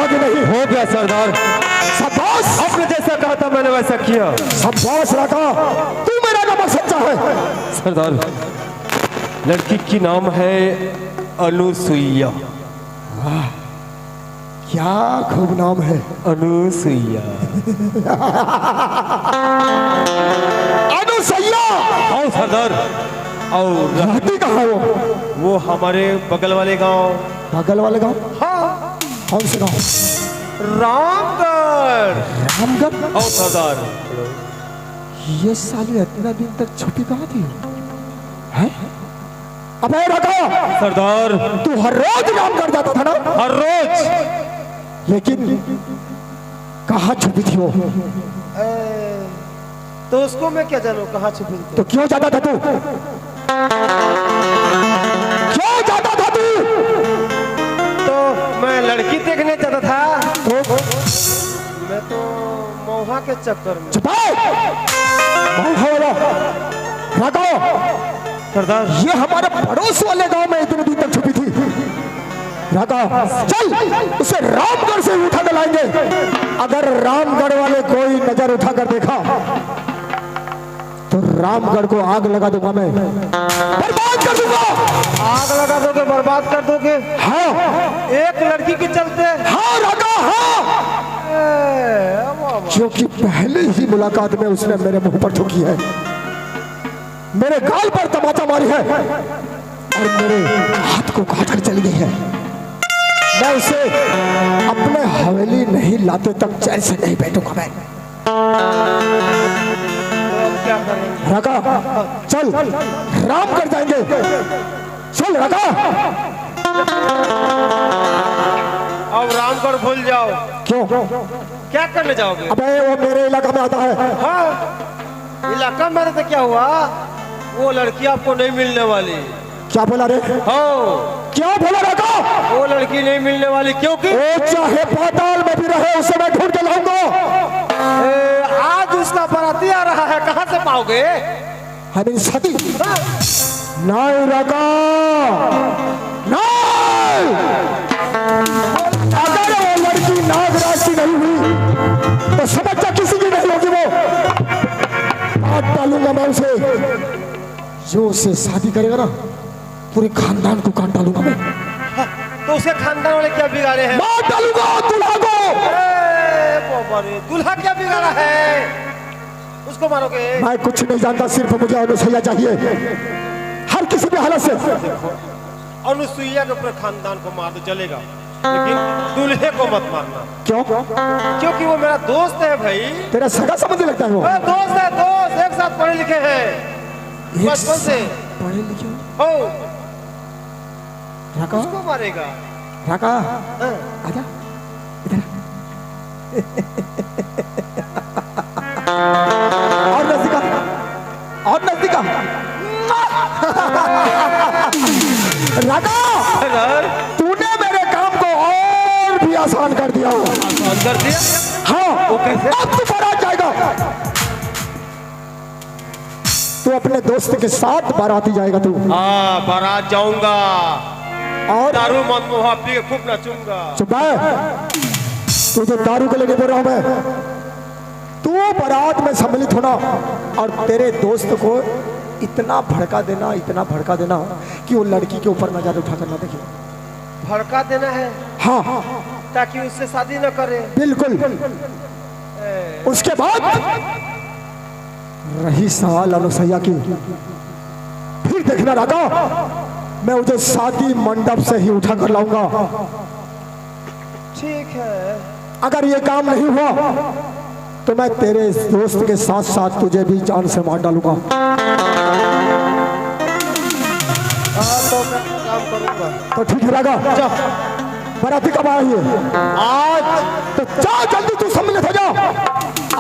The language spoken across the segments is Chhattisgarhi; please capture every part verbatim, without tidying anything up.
कि नहीं? हो गया सरदार। शाबाश। आपने जैसा कहा था मैंने वैसा किया। शाबाश रागा, तू मेरा नमक सच्चा है। सरदार, लड़की की नाम है अनुसुईया। वाह, क्या खूब नाम है। अनुसुईया। अनुसैया। हाँ सरदार। और रहती कहाँ वो? वो हमारे बगल वाले गांव। बगल वाले गांव? हाँ। कौन से गांव? रामगढ़। रामगढ़? हाँ सरदार। ये साली इतना दिन तक छुपी कहाँ थी? हैं? अबे रागा, सरदार। तू हर रोज रामगढ़ जाता था ना? हर रोज। लेकिन कहाँ छुपी थी वो? ए, तो उसको मैं क्या जानूं कहाँ छुपी थी? तो क्यों जाता था तू? क्यों जाता था तू? तो मैं लड़की देखने जाता था। तो? मैं तो मौहा के चक्कर में। चुप है। मौहा वाला। रागा। सरदार। ये हमारे पड़ोस वाले गांव में इतने दिन तक छुपी थी। रागा, चल, उसे रामगढ़ से उठा कर लाएंगे। अगर रामगढ़ वाले कोई नजर उठाकर देखा तो रामगढ़ को आग लगा दूंगा मैं, बर्बाद कर दूंगा। आग लगा दोगे, बर्बाद कर दोगे? हाँ। एक लड़की के चलते? हाँ रागा, हाँ। ए, वाह, वाह। क्योंकि पहले ही मुलाकात में उसने मेरे मुंह पर थूकी है, मेरे गाल पर तमाचा मारी है और मेरे हाथ को काट कर चली गई है। मैं उसे अपने हवेली नहीं लाते तक चैन से नहीं बैठूंगा मैं। तो अब क्या करें? रागा, चल, रामगढ़ जाएंगे। चल रागा। अब रामगढ़ भूल जाओ। क्यों? क्या करने जाओगे? अबे वो मेरे इलाका में आता है। हाँ, इलाका में आने से क्या हुआ? वो लड़की आपको नहीं मिलने वाली। क्या बोला रे? हो। क्या बोला रागा? वो लड़की नहीं मिलने वाली, क्योंकि वो चाहे पाताल में भी रहे, उसे मैं ढूंढ के लाऊंगा। ए, आज उसका बाराती आ रहा है, कहाँ से पाओगे? हमें सती। नहीं रागा, नहीं। अगर वो लड़की नागराज की नहीं हुई तो समझ जा किसी की नहीं होगी वो। काट डालूंगा मैं उसे। जो उससे शादी करेगा ना, पूरे खानदान को काट डालूंगा मैं। हाँ, तो उसके खानदान वाले क्या बिगाड़े हैं? मार डालूंगा दूल्हा को। अरे बाबा रे, दूल्हा क्या बिगाड़ा है? उसको मारोगे? मैं कुछ नहीं जानता, सिर्फ मुझे अनुसैया चाहिए, हर किसी भी हालत से। अनुसुईया के पूरे खानदान को मार दो, चलेगा, लेकिन दूल्हे को मत मारना। क्यों? क्योंकि वो मेरा दोस्त है भाई। तेरा सगा समझ लगता है वो। अरे दोस्त है, दोस्त, एक साथ पढ़े लिखे हैं। एक बचपन से। साथ पढ़े लिखे हो? हो। रागा? उसको मारेगा। रागा? हाँ। आजा। इधर। और नजदीक आ। और नजदीक आ। रागा, तूने मेरे काम को और भी आसान कर दिया। आसान कर दिया? हाँ। वो कैसे? अब तू बारात जाएगा। तू अपने दोस्त के साथ बाराती जाएगा तू। हाँ, बारात जाऊंगा। और? दारू मनमोहा पी के खूब नाचूंगा। चुप है। तुझे दारू के लिए नहीं बोल रहा हूं मैं। तू बारात में सम्मिलित होना और तेरे दोस्त को इतना भड़का देना, इतना भड़का देना कि वो लड़की के ऊपर नजर उठा कर ना देखे। भड़का देना है? हाँ। ताकि उससे शादी न करे। बिल्कुल। ए। उसके बाद रही सवाल अनुसैया की, फिर देखना रागा, मैं उसे शादी मंडप से ही उठा कर लाऊंगा। ठीक है। अगर ये काम नहीं हुआ तो मैं तेरे इस दोस्त के साथ साथ तुझे भी जान से मार डालूंगा। हाँ, तो मैं काम करूंगा। तो ठीक है रागा। जा। बाराती कब आई है? आज। तो जा, जल्दी तू सम्मिलित हो जा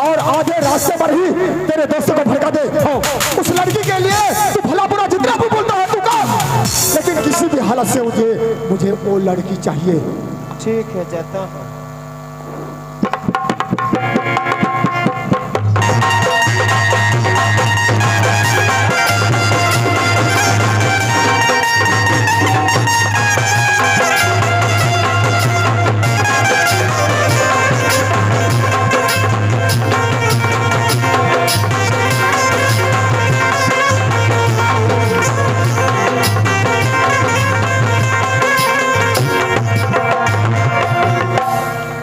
और आधे रास्ते पर ही तेरे दोस्त को भड़का दे। उस लड़की के लिए तू भला बुरा जितना भी बोलता है तू कर, लेकिन किसी भी हालत से मुझे, मुझे वो लड़की चाहिए। ठीक है, जाता हूँ।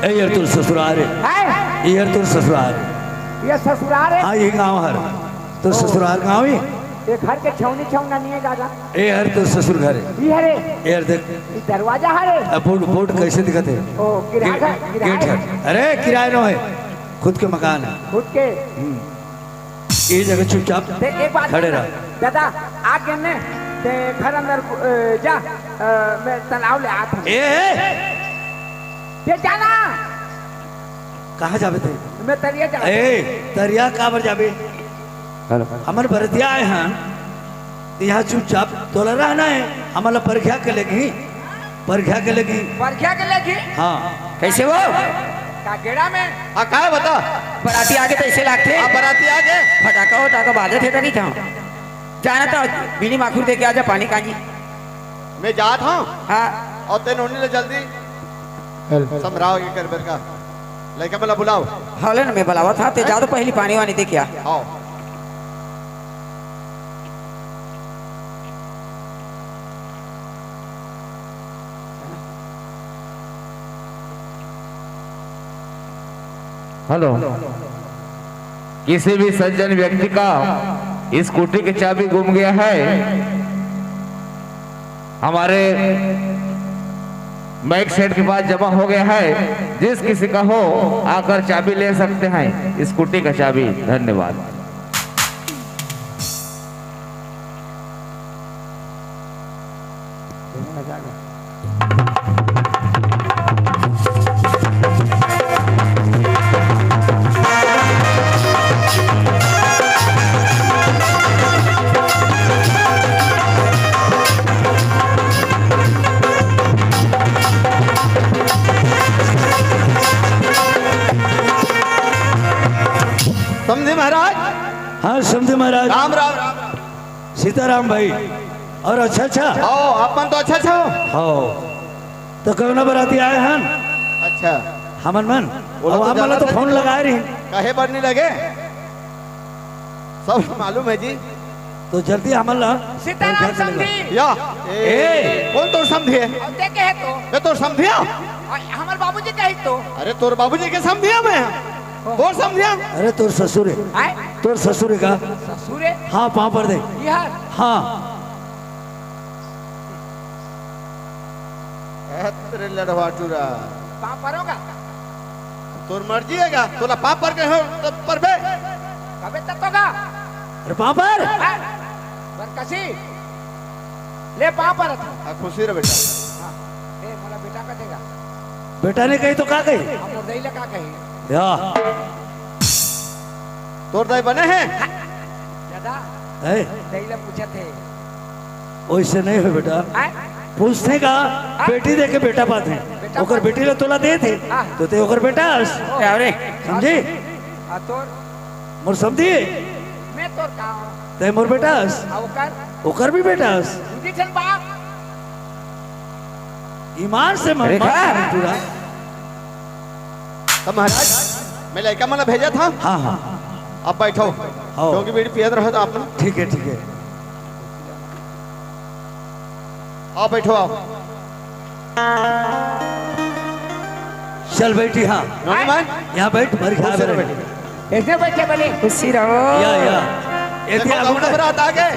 ए यार, तोर ससुरार हे। हैं? ए यार, तोर ससुरार हे। ये ससुरार हे? हाँ, ये गांव हर। तोर ओ। ससुरार गांव हे? ये घर के छौनी छौना नहीं है दादा। ए यार, तोर ससुर घर हे। ये हरे। ए यार, देख। ये दरवाजा हरे। अब बोर्ड, बोर्ड कैसे दिखत हे? ओ, किराया गेट, घर, किराया गेट घर। हे। अरे, किराया नो हे, खुद के मकान हे। खुद के? हम्म। ये जगह चुपचाप ते एक बात खड़े रह। दादा, आ गेन ने, ते घर अंदर, अ, जा, अ, मैं तालाब ले आत हूँ। ए, ए! ते जाना। कहाँ जाबे ते? मैं तरिया जा। ए, तरिया काबर जाबे? हेलो। हमर बरतिया आए हैं, ते यहाँ चुपचाप तोला रहना हे, हमला परख्या के लेगही। परख्या के लेगही। परख्या के लेगही? हाँ। कैसे हो? का गेड़ा में? हाँ, का हे बता? बराती आगे तो ऐसे लागथे। हाँ, बराती आगे। फटाका वटाका बाजत हे त नहीं था। जाना तो बीड़ी माखुर दे के आ जा, पानी कांजी। मैं जात हूँ। हाँ। और तेन उन्हीं ले जल्दी हेलो। समराव के कर बेर का। लइका मन ला बुलाओ। हाँ, ले ना, मैं बुलावा था, ते जा तो पहली पानी वानी दे के आ। आओ। हेलो, किसी भी सज्जन व्यक्ति का स्कूटी की चाबी गुम गया है, हमारे मैक सेट के पास जमा हो गया है। जिस किसी का हो, आकर चाबी ले सकते हैं, स्कूटी का चाबी। धन्यवाद। समधी महाराज। हाँ, समधी महाराज। राम राम। सीताराम भाई, अउ अच्छा, अच्छा। हव, अपन तो अच्छा, अच्छा हो। हव, त कौन बराती आए हन? अच्छा। हमन मन? वो लोग अउ तो आप मन ला तो फोन लगाए रही। कहे बर नहीं लगे? सब मालूम है जी। तो जल्दी हमन ला सीताराम समधी। या। ए। कौन तोर समधी हे? अउ ते कहे तो। मैं तोर समधी हूँ। अउ हमर बाबूजी कहे तो। अरे, तोर बाबूजी के समधी हूँ मैं। तोर समधिया? अरे, तोर ससुर हे। आय? तोर ससुर हे का? ससुर हे? हाँ, पाँव पर दे। ये हर? हाँ। ए, तेरे लड़वा टूरा। पाँव परोगा? तोर मर्जी हे का? तोला पाँव पर के हो, तो परबे। कबे तक होगा? अरे, पाँव पर। हाँ? बरकसी। ले पाँव परत हँव। हाँ, खुशी रह बेटा। हाँ। ए, मोला बेटा कथेगा। बेटा नहीं कही तो का कही? हम मोर दाई ला का कही? या। तोर दाई बने हे? हाँ। दादा। है? दाई ला पूछत हे। ओइसे नहीं हो बेटा। हैं? पूछथे का, हाँ? बेटी दे के बेटा पाथे। बेटा ओकर पाथे। बेटी ला तोला देथे। हाँ। तो ते ओकर बेटा हस। क्या रे? समझे? हाँ, तोर मोर समधी। मैं तोर का हूँ? तै मोर बेटा हस। आ, ओकर? ओकर भी बेटा हस। दूधी ठन बाप। ईमान से मत रेखा। मार, टूरा। तो महाराज, मैं लइका मन ला भेजत हँव। हाँ, हाँ। अब बैठो। हाँ। क्योंकि बीड़ी पियत रहो तो आप ना। ठीक है, ठीक है। आओ, बैठो, आओ। चल बैठी, हाँ। नौजवान। यहाँ बैठ, भर खा खुशी रहो, रहे। बैठो। कैसे बैठे बने? खुशी रहो। या, या। देखो, एती आगू कौन का बरात आ गए?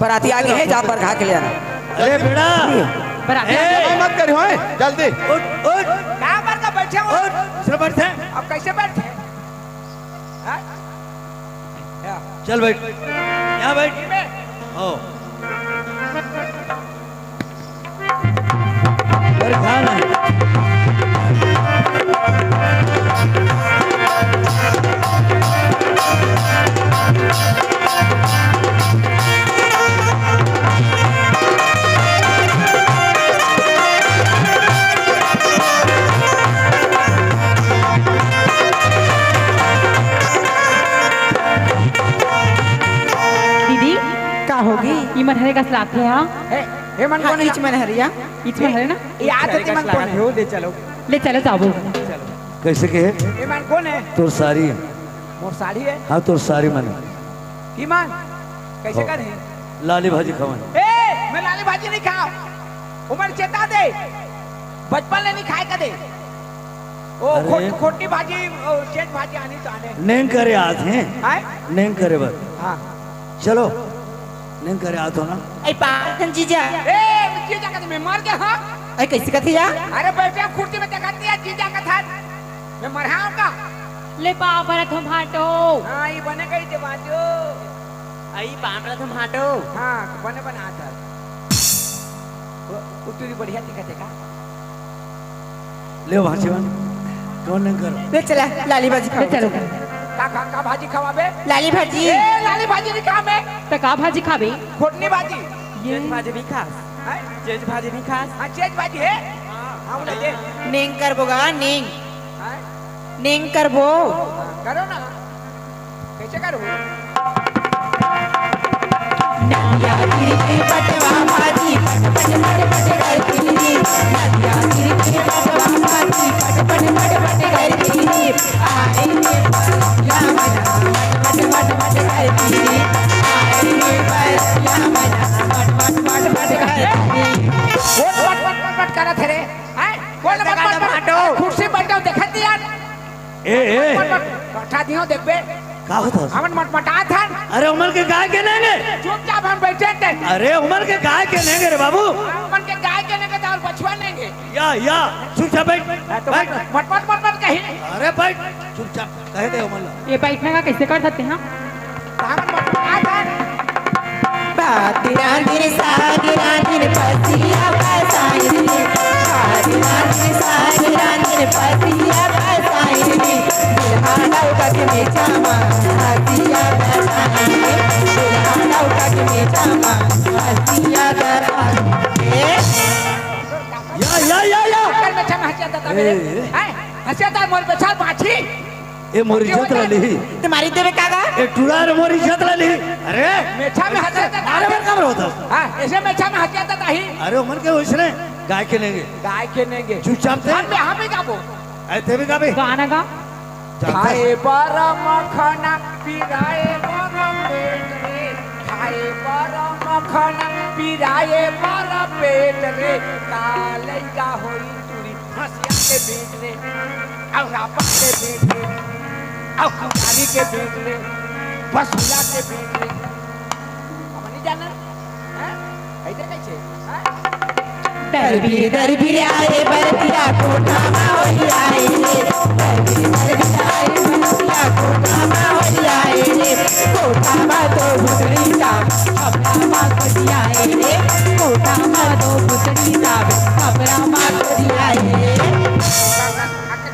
बराती आगे हे, जा परघा के ले आना। अरे बेटा। बराती ए। आगे। मत करियो, हैं? जल्दी। उठ, उठ। कहाँ पर का बैठे हो? उठ, से बैठे। अब कैसे बैठे? हाँ? या। चल बैठ। यहाँ बैठ। ये में? हो। अरे खा ना। दीदी, का होगे? ई मन हरे कस लागथे, हाँ? हे, हे मन हाँ, कोन हे? इच मन हरिया। इच मन हरे ना? ये आदत मन कोन हे? हो, ले चलो। ले चलो, जाबो। चलो। कैसे के हे? ये मन कोन हे? तोर सारी हे। मोर साड़ी हे? हाँ, तोर सारी मन हे। की मन? कैसे हो। कर हे? लाली भाजी खवन। ए, मैं लाली भाजी नहीं खाऊं। उमर चेता दे। बचपन ले नहीं खाए कदे। ओ, अरे। खोट-, खोटनी भाजी, ओ, चेंज भाजी आनी तो आने। नेंग करे आत हे। हैं? नेंग करे बर। हाँ। चलो, नेंग करे आत हो ना। ए, पाँच ठन जीजा। ए, जीजा कथे मैं मर गे, हाँ? ए, कइसे कथे या? अरे, बैठे कुर्सी में देखत हे, जीजा कथे। मैं मरहांव का? ले पाँव परत हों भांटो। हाँ, ई बने कही दे बाजू। अई पाँव परत हों भांटो। हाँ, बने बने आत हे। वो, वो तुरी बढ़िया दिखत हे का? ले भांची बन, कौन नहीं करो? ले चला, लाली भाजी खाओ। ले चलो। का, का, का भाजी खवाबे? लाली भाजी। ए, लाली भाजी नहीं खा मैं। तो का भाजी खाबे? खोटनी भाजी। ये चेंज भाजी नहीं खास। हैं? चेंज भाजी नहीं खास। हाँ, चेंज भाजी हे। हाँ, बोला दे। नेंग करबो गा, नेंग। हैं? नेंग करबो। करो ना। कइसे करो? नदिया तीर के पटवा भाजी, पट पट पट पट करती रे। नदिया तीर के पटवा भाजी, पट पट पट पट करती रे। आए रे बरसिया मना, पट पट पट पट करती रे। आए रे बरसिया मना, पट पट पट पट करती रे। कोन पट पट पट पट करत हे रे? हैं? कोन पट पट पट? कुर्सी बैठो, देखत हे यार। ए, ए। मटमट, मटमट, बैठा दियो, देखबे। का होत हस? हमन मटमटात हन। अरे, उमन के गाय के नेंगे। चुपचाप हम बैठे थे। अरे, उमन के गाय के नेंगे रे बाबू। हमन के गाय के नेंगे तो और बछवा नेंगे। या, या, चुपचाप बैठ। हाँ, तो बैठ। मटमट, मटमट, मटमट कही। अरे, बैठ, चुपचाप, कहे दे उमन ला। ये बैठने का कैसे कर सकते हैं? भात रांधिन, साग रांधिन, पसिया पसाइन रे। भात रांधिन, साग रांधिन, पसिया पसाइन रे। दुल्हा लौका के मेचा मा हसिया दसाइन रे। दुल्हा लौका के मेचा मा हसिया दसाइन रे। या, या, या, या। ओकर मेचा मा हसिया दसाइन रे। ए। हैं? हसिया दा मोर मेचा बाछी। ए मोर इज्जत ला लिही। तुम्हारी देवे कागा? ए टुरा रे मोर इज्जत ला लिही। अरे मेछा में हंसिया ता मारे बर काम होत हस। हाँ, ऐसे मेछा में हंसिया ता ताही। अरे उमन के वइसने गाय के नेंगे। गाय के नेंगे। चुपचाप थे। हम भी, हम भी गाबो। ए ते भी गाबे। गाना गा। जानता है। खाए बर मखना पिराए बर पेट रे। खाए बर मखना पिराए बर पेट रे। का लइका होई टुरी हंसिया के बेट रे, अउ रापा के बेट रे, अउ कुमारी के बेट रे, बसुला के बेट रे। हम नहीं जाने, हैं? ऐसे कैसे? हैं? दरबी दरबी आए बरतिया कोठा मा होई आए रे। दरबी दरबी आए बरतिया कोठा मा होई आए रे। कोठा मा दो भुतड़ी का खपरा मा कोई आए रे। कोठा मा दो भुतड़ी का खपरा मा कोई आए रे।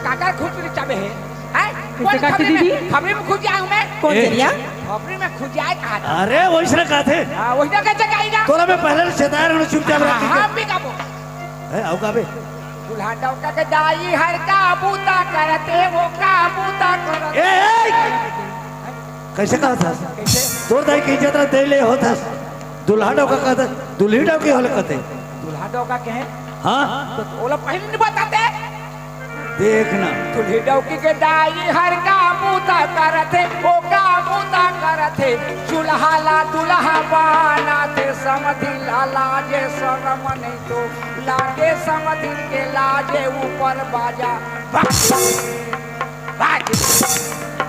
काकर खुसरी चाबे हे? हैं? कइसे कौन काटी खपरी में, दीदी? खपरी में खुसियाए हूँ मैं? कौन ए। जरिया? खपरी में खुसियाए कहा था। अरे, वइसने कहा थे। हाँ, वइसने कैसे कहेगा? तोला मैं पहले से चेताए रहूँ, चुपचाप रह, हाँ, ठीक है? हाँ, भी काबो। ए, अउ काबे? दुल्हा डौका के दाई हर का बूता करते, वो का बूता करते। ए, ए! कइसे कहा था? कइसे? तोर दाई के इज्जत ला दे ले होत हस। दुल्हा डौका कहत हे, दुल्ही डौकी होले कहत हे। दुल्हा डौका के हे? हाँ। तो ओला पहले नहीं बताते? देखना। दुल्ही डौकी के दाई हर का बूता करत हे, ओ का बूता करत हे। चूल्हा ला दुल्हा बनात हे, समधी ला लाजे शरम नहीं तो लागे समधी के लाजे ऊपर बाजा। बाजे, बाजे,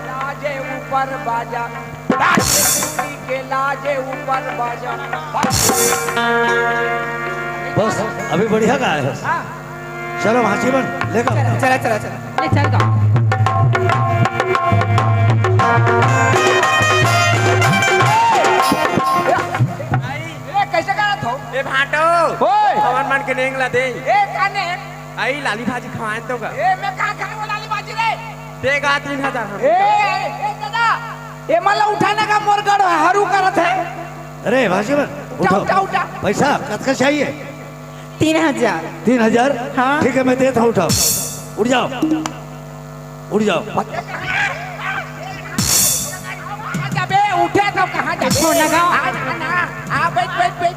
लाजे ऊपर बाजा। बाजे, के लाजे ऊपर बाजा। बस, अभी बढ़िया गाए हे। हाँ। चलो, भांची बन, लेकर। चला, चला, चला, चला। ले, चल गा। ए, कैसे गात हो? ए, भांटो। ओए। हमर मन के नेंग ला दे। ए, का नेंग? अई लाली भाजी खवाएन तो का? ए, मैं कहाँ खाए वो लाली भाजी रे? दे गा तीन हजार हम। ए, ए, ए, दादा, ए, मला उठाने का मोर गड़ हरू करत हे। अरे, भाजी बन, उठा, उठाओ। उठा, उठा। पैसा कतका चाहिए? तीन हजार। तीन हजार? हाँ। ठीक है, मैं देता हूँ, उठाओ। उठ जाओ। उठ जाओ। कहाँ जाबे? उठे तो कहाँ जाबे? छोड़ ना गाओ। आ, आ, आ, आ, बैठ, बैठ, बैठ।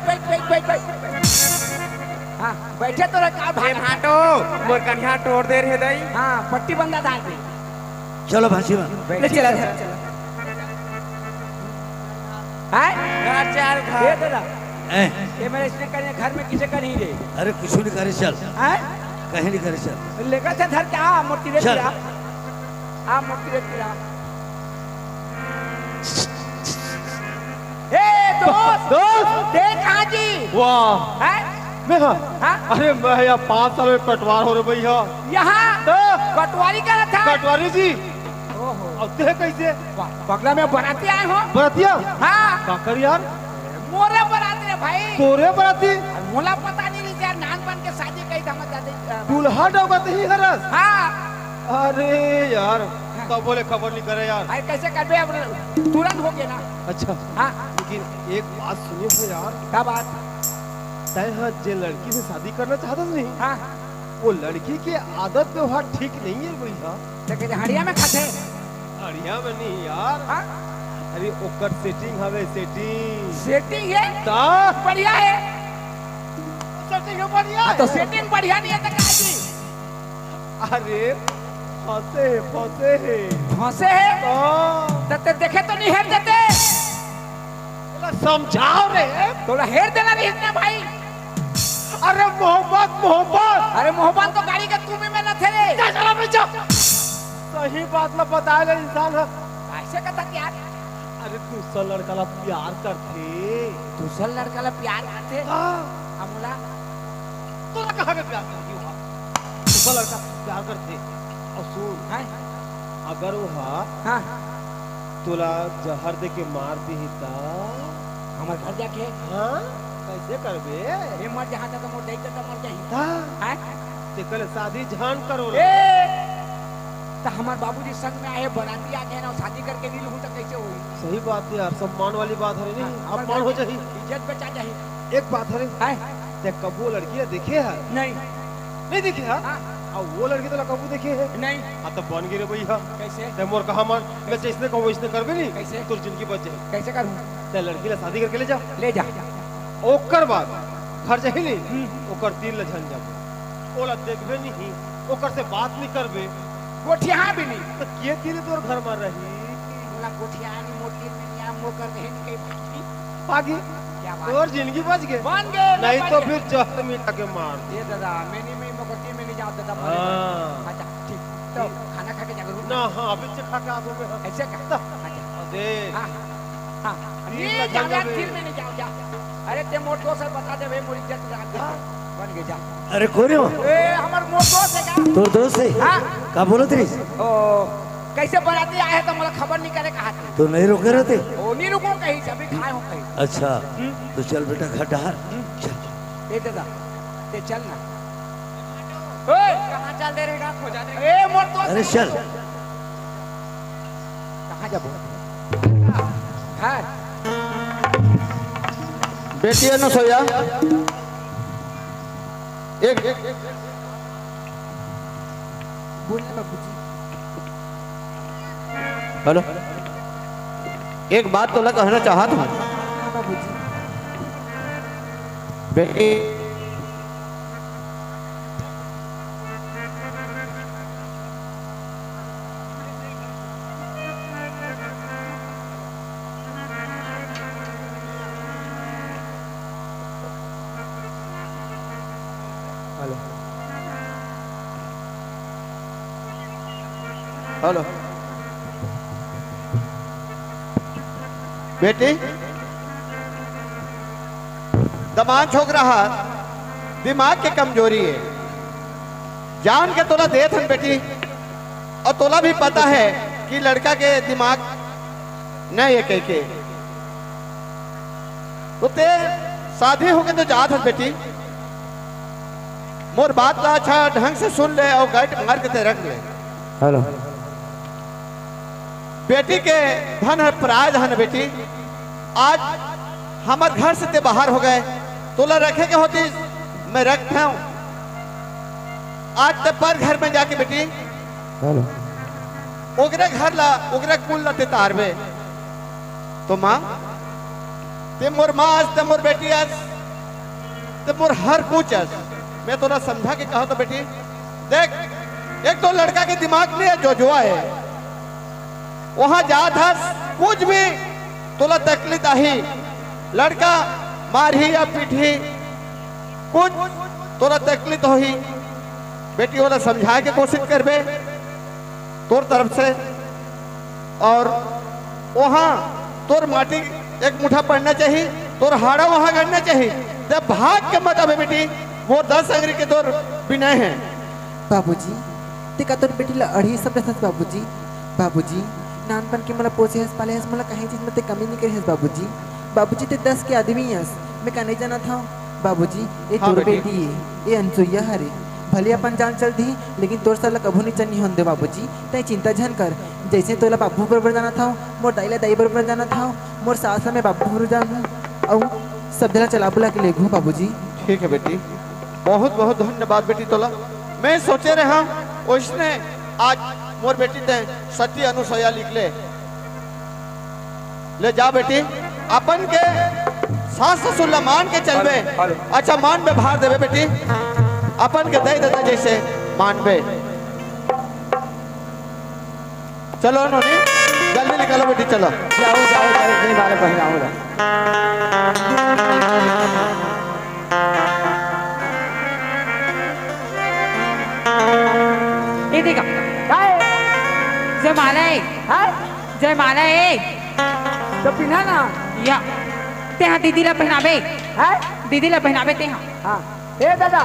हाँ, बैठे तो रह, का ए भागा? भांटो, मोर कनिहा टोर दे रहे दई। हाँ, पट्टी बंधा था आदमी। चलो, भांची बन। बैठ। ले चला, चला, चला। हैं? घर चार घर। ये दादा। ए। ये मेरे इसने कनिहा घर में किसे का नहीं रे? अरे, कुछ नहीं करे, चल। हैं? कहीं नहीं करे, चल। लेकर से धर के आ, मोती रे चल। पीरा। आ, मोती रे पीरा। ए, दोस्त! दोस्त! देख आज ही। वाह। हैं? मैं हाँ? हाँ? अरे, मैं यहाँ पाँच साल में पटवार हो रे भैया। यहाँ? तो? पटवारी का था? पटवारी जी। ओहो। अब देख कैसे? वाह, पगला में बराती आए हो? बरातिया? हाँ। का कर यार? मोरे बरात रे भाई। तोरे बराती? अब मोला पता नहीं रही यार, नान बन के शादी कही था, हम जाते, अ, दूल्हा डोबत ही हरस? हाँ। अरे यार, हाँ। तब बोले खबर नहीं करे यार। अरे कैसे करबे, अब तुरंत हो गया ना। अच्छा। हाँ। लेकिन एक बात सुनिए हो यार। क्या बात? तय हाँ जे लड़की से शादी करना चाहता नहीं, हाँ। वो लड़की के आदत व्यवहार ठीक नहीं है भैया। लेकिन हड़िया में खाते। हड़िया में नहीं यार। हाँ? अरे ओकर सेटिंग हवे, सेटिंग। सेटिंग है? ता? बढ़िया है। सेटिंग है बढ़िया हाँ, तो है। सेटिंग बढ़िया नहीं है तो का जी? अरे फंसे है, फंसे है। फंसे है? हाँ। तो ते देखे तो नहीं हेर देते। बोला, समझाओ रे। तोला हेर देना रही इतना भाई। अरे मोहब्बत, मोहब्बत। अरे मोहब्बत तो गाड़ी के तुम में न थे रे। जा, चला बे, जा। सही बात ला बताए ले इंसान ह। ऐसे कथा यार। अरे दूसरा लड़का ला प्यार करथे। दूसरा लड़का ला प्यार करथे? हाँ। हमला? तोला कहाँ के प्यार करही वहाँ? दूसरा लड़का प्यार करथे। और सुन, हैं? अगर वो हा हाँ। तोला जहर दे के मार दिही त? हमर घर जाके? हाँ, कैसे करबे? ये मर जहाँ तक मोर देख तक मर जाही। हाँ। हैं? ते कल शादी झान करो रे। ए! त हमर बाबूजी संग में आए, बराती आ गए ना, शादी करके नहीं लूँ त कैसे होई? सही बात है यार, सम्मान वाली बात है नहीं, हाँ, हमर अपमान घर हो के जाही। इज्जत बचा जाही। एक बात है रे, हैं? ते कबो लड़की ला देखे है? नहीं। नहीं देखे है? हाँ। अब वो लड़की तोला कबो देखे है? नहीं। हाँ, तो बन गई रे भैया। कैसे? ते मोर कहा मान, मैं जैसने कहूँ वैसने करबे नहीं। कैसे? तोर जिंदगी बच जाए। कैसे करूँ? ते लड़की ला शादी करके ले जा। ले जा। ओकर बाद घर जाही नहीं, हम्म। ओकर तीर ला झन जाबे। ओला देखबे नहीं, ओकर से बात नहीं करबे। गोठिया भी नहीं। तो के तीर तोर घर में रही? मोला गोठिया नहीं, मोर तीर में नहीं आ, मोर कर रहे नहीं कहीं भागी। भागी। क्या बात? तोर जिंदगी बच गए। बन गए, नहीं बन तो गए। फिर जहर मिला के मार दे। ये दादा, मैं नहीं, मैं मोर तीर में नहीं जाओ दादा, मरे हाँ। मरे। अच्छा, ठीक। तो खाना खा के जाकर रुक। ना, हाँ, अभी से खा के आगो में। ऐसे का? तो। अच्छा। अरे। हाँ, हाँ। हाँ। तीर ये लगा जाओ यार, जाबे। तीर में नहीं जाओ, जा। अरे ते मोर दोस्त है, बता दे भाई, मोर इज्जत राख दे। हाँ। बन गए, जा। अरे कोन हो? ए, हमर मोर दोस्त है का? तोर दोस्त है? हाँ। का बोलत रहिस? ओ, कैसे बराती आए है तो मोला खबर नहीं करे कहा थे। तो नहीं रोके रहते? ओ, नहीं रुको कहीं से, अभी खाए हो कहीं। अच्छा, हम्म। तो चल बेटा घर डहार। हम्म। चल। ए दादा, ते चल ना। ओए, कहाँ चल दे रहेगा? खोजा दे। ए, मोर दोस्त अरे है। चल। कहाँ जाबो? हाँ। बेटी अनुसुईया, एक बोल ना बाबूजी। हेलो, एक बात तोला कहना चाहत हूँ। हाँ बाबूजी। बेटी, हेलो। हेलो। बेटी, दमांद छोकरा हा दिमाग के कमजोरी है, जान के तोला देत हन बेटी, और तोला भी पता है कि लड़का के दिमाग नहीं है कह के। तो ते शादी होके तो जात हस बेटी, मोर बात ला अच्छा ढंग से सुन ले और गट मार के ते रख ले। हेलो। बेटी के धन है, प्राय धन बेटी। आज हमर घर से ते बाहर हो गए, तोला रखे के होती मैं रख हूँ। आज ते पर घर में जाके बेटी हेलो। ओकरे घर ला, ओकरे कुल ला ते तारबे। तो माँ, ते मोर माँ अस, ते मोर बेटी अस, ते मोर हर कुछ अस। मैं तोला समझा के कहा तो बेटी, देख, एक तो लड़का के दिमाग में जोजुआ है, वहाँ जात हस, कुछ भी तोला तकलीफ आही, लड़का मारही या पीटही, कुछ तोला तकलीफ होही, बेटी, ओला समझाए के कोशिश करबे तोर तरफ से, और वहाँ तोर माटी एक मुठा पड़ना चाहिए, तोर हाड़ा वहाँ गड़ना चाहिए। ते भाग के मत अबे बेटी, मोर दस अंगरी के तोर बिनय हे। बाबूजी, ते का तोर बेटी ला अड़ही समझथस बाबूजी? बाबूजी, नानपन के मोला पोसे हस, पाले हस, मोला कहीं चीज में ते कमी नहीं करे हस बाबूजी। बाबूजी, ते दस के आदमी हस, मैं का नहीं जानत हव? बाबूजी, ये हाँ तोर बेटी। बेटी हे, ये अनसुईया हरे। भले अपन जान चल दी, लेकिन तोर सर ला कभू नहीं चढ़नी होन दे बाबूजी। तय चिंता झन कर, जैसे तोला बाबू बरोबर जानत हव, मोर दाई ला दाई बरोबर जानत हव, मोर सास ला मैं बाबू बरोबर जानहूँ, अउ सब जगह चला बुला के लेगहूँ बाबूजी। ठीक है बेटी, बहुत बहुत धन्यवाद बेटी तोला। मैं सोचे रहा ओइसने आज मोर बेटी ते सती अनुसया लिख ले। ले जा बेटी, अपन के सास ससुर ला मान के चलबे। Hello, hello. अच्छा, मान व्यवहार देबे बेटी, अपन के दाई ददा जैसे मानबे। चलो नोनी, जल्दी निकलो बेटी, चलो। जाओ, जाओ, जाओ, नहीं मारे बहन, आओ ना। ये देखा। काय? जयमाला है। हाँ? जयमाला है। तो पिन्हा ना। या। तेहा दीदी ला पहनाबे। हाँ? दीदी ला पहनाबे तेहा। हाँ। ए दादा,